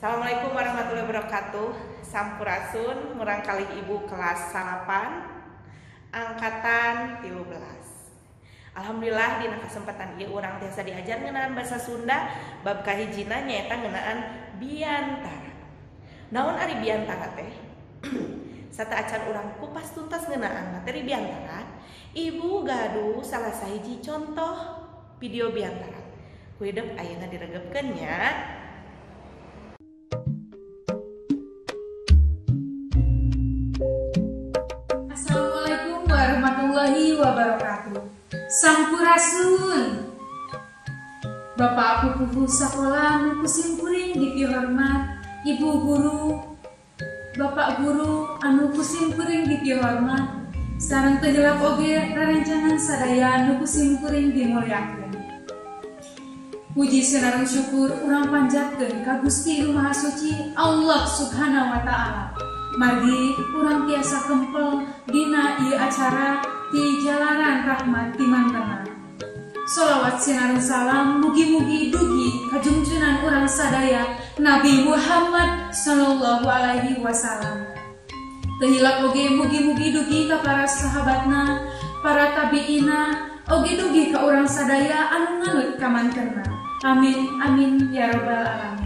Assalamualaikum warahmatullahi wabarakatuh. Sampurasun, murangkalih ibu kelas 8 angkatan 13. Alhamdulillah dina kesempatan ieu urang tiasa diajar ngeunaan bahasa Sunda bab kahijina nyaeta ngeunaan biantara. Naon ari biantara teh? Sateuacan urang kupas tuntas ngeunaan materi biantara, ibu gaduh salah sahiji contoh video biantara. Ku hidep ayeuna diregepkeun nya. Assalamualaikum warahmatullahi wabarakatuh. Sampurasun. Bapak pupuhu sakola nu ku simkuring dipihormat, ibu guru, bapak guru anu ku simkuring dipihormat, sareng teu hilap oge rerencangan sadaya anu ku simkuring dimulyakeun. Puji sareng syukur urang panjatkeun ka Gusti Nu Maha Suci Allah Subhanahu wa Ta'ala. Margi urang tiasa kempel dina ieu acara ti jalaran rahmat ti mantena. Sholawat sinareng salam mugi-mugi dugi kajungjunan urang sadaya Nabi Muhammad sallallahu alaihi wasallam. Teu hilap oge mugi-mugi dugi ka para sahabatna, para tabiina, oge dugi ka urang sadaya anu nganut ka mantena. Amin amin ya robbal alamin.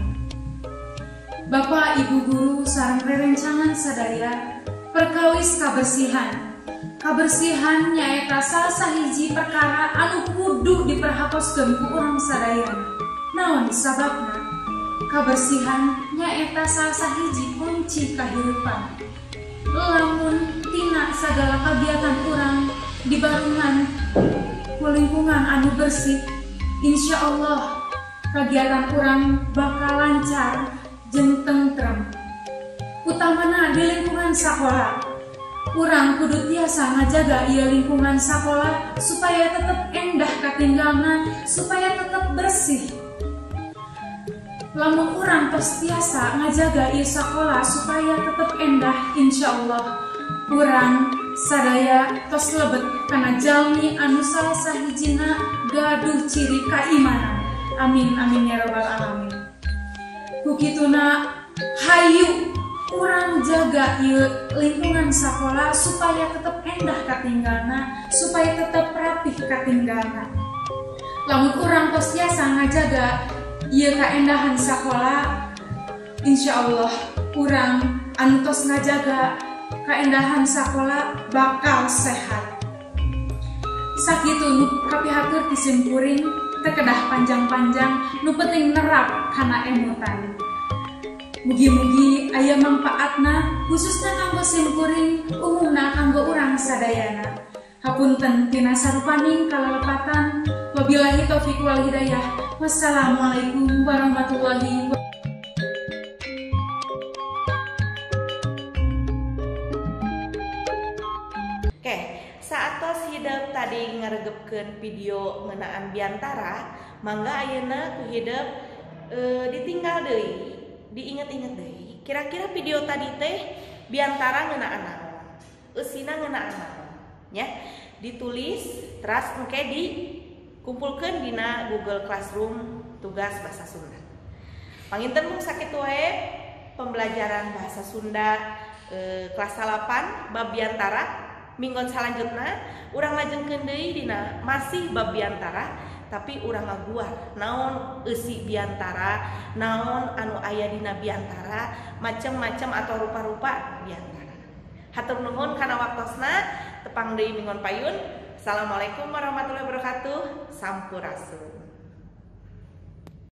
Bapak Ibu guru sareng rerencangan sadaya, perkawis kabersihan. Kabersihan nyaeta salah sahiji perkara anu kudu diperhatoskeun ku urang sadayana. Naon sababna? Kabersihan nyaeta salah sahiji kunci kahirupan. Lamun tina sagala kagiatan urang dibarungan ku lingkungan anu bersih, insya Allah kagiatan urang bakal lancar jeung tentrem. Utamana di lingkungan sakola, urang kudu tiasa ngajaga ieu lingkungan sakola supaya tetep endah katinggalna, supaya tetep bersih. Lamun urang tos tiasa ngajaga ieu sakola supaya tetep endah, insya Allah urang sadaya tos lebet kana jalmi anu salah sahijina gaduh ciri kaimanan. Amin amin ya robbal alamin. Kukituna hayu urang jaga ieu lingkungan sakola supaya tetep endah katinggalna, supaya tetep rapih katinggalna. Lamun urang tos tiasa ngajaga ieu kaendahan sakola, insya Allah urang anu tos ngajaga kaendahan sakola bakal sehat. Sakitu nu kapihatur ti simkuring, teu kedah panjang-panjang, nu penting nerap kana emutan. Mugi-mugi aya mangpaatna khususna kanggo simkuring, umumna kanggo urang sadayana. Hapunten tina sarupaning kalalepatan. Wabillahi taufik wal hidayah. Wassalamualaikum warahmatullahi wabarakatuh. Oke, saatos hidep tadi ngaregepkeun video ngeunaan biantara, mangga ayeuna ku hidep ditinggal deui, diinget-inget deui. Kira-kira video tadi teh biantara ngeunaan naon? Eusina ngeunaan naon? Ya, ditulis teras engke dikumpulkeun dina Google Classroom tugas bahasa Sunda. Panginten mung sakitu wae pembelajaran bahasa Sunda kelas 8 bab biantara. Minggon salanjutna urang lajengkeun deui dina masih bab biantara, tapi urang ngaguar naon eusi biantara, naon anu aya dina biantara, macem-macem atau rupa-rupa biantara. Hatur nuhun kana waktosna, tepang deui minggon payun. Assalamualaikum warahmatullahi wabarakatuh. Sampurasun.